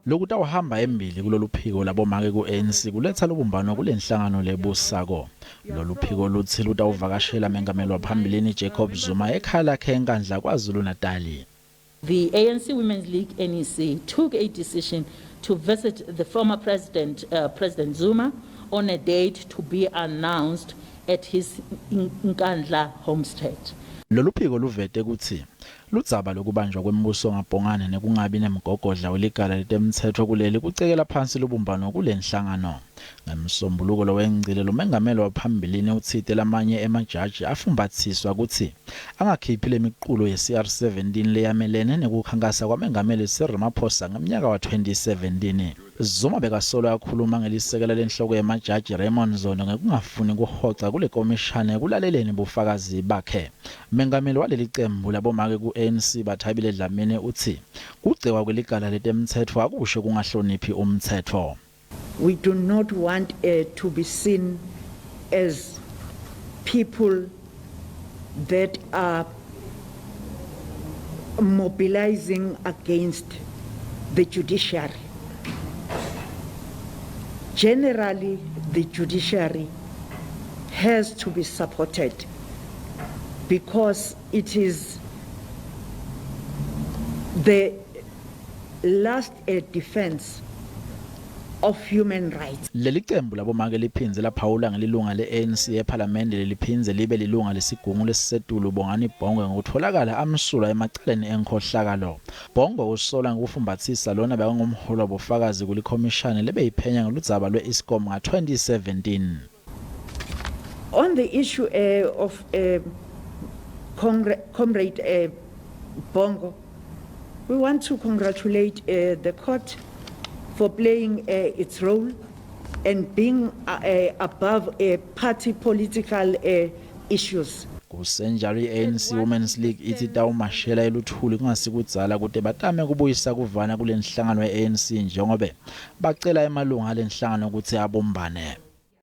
Lokutawuhamba embili kulolu phiko labomake ku-ANC kuletsa lubumbano kulenhlangano lebusako. Lolu phiko lutsi lutawuvakashela mengameli waphambilini Jacob Zuma ekhaya lakhe eNkandla KwaZulu-Natali. The ANC Women's League NEC took a decision to visit the former president, President Zuma, on a date to be announced at his Nkandla homestead. Lolu phiko luvete kutsi ludzaba lwekubanjwa kwembuso ngabhongane nekungabi nemgogodla weligala letemtsetfo kuleli kucekela phansi lubumbano kulenhlangano. Ngemsombuluko lowengcile lomengameli waphambilini utsite lamanye emajaji afumbatsiswa kutsi angakhiphi lemiculo ye-CR17 leyamelene nekukhankasa kwamengameli Cyril Ramaphosa ngemnyaka wa-2017. Zuma bekasolo akhuluma ngelisekela lenhloko yemajaji Raymond Zondo ngekungafuni kuhoca kule komishane ekulaleleni bufakazi bakhe. Mengameli waleli cembu labomake ku-ANC Bathabile Dlamini utsi kugcekwa kweligala letemtsetfo akusho kungahloniphi umtsetfo. We do not want to be seen as people that are mobilizing against the judiciary. Generally, the judiciary has to be supported because it is the last defense of human rights. Leli cembu labomake liphindze laphawula ngelilunga le-ANC ephalamende leliphindze libe lilunga lesigungu lesisetulu Bongani Bhongwe ngokutfolakala amsulwa emacaleni enkhohlakalo. Bhongwe usolwa ngekufumbatsisa lona bekangumholi wabofakazi kulikhomishane lebeyiphenya ngeludzaba lwe-Eskom nga-2017. On the issue of Comrade Bongo, we want to congratulate the court for playing its role and being above party political issues. Kusenjalo i-ANC Women's League ithi itawumashela eluthuli kungasikudzala kute batame kubuyisa kuvana kulenhlangano ye-ANC njengobe bacela emalunga alenhlangano kutsi abumbane.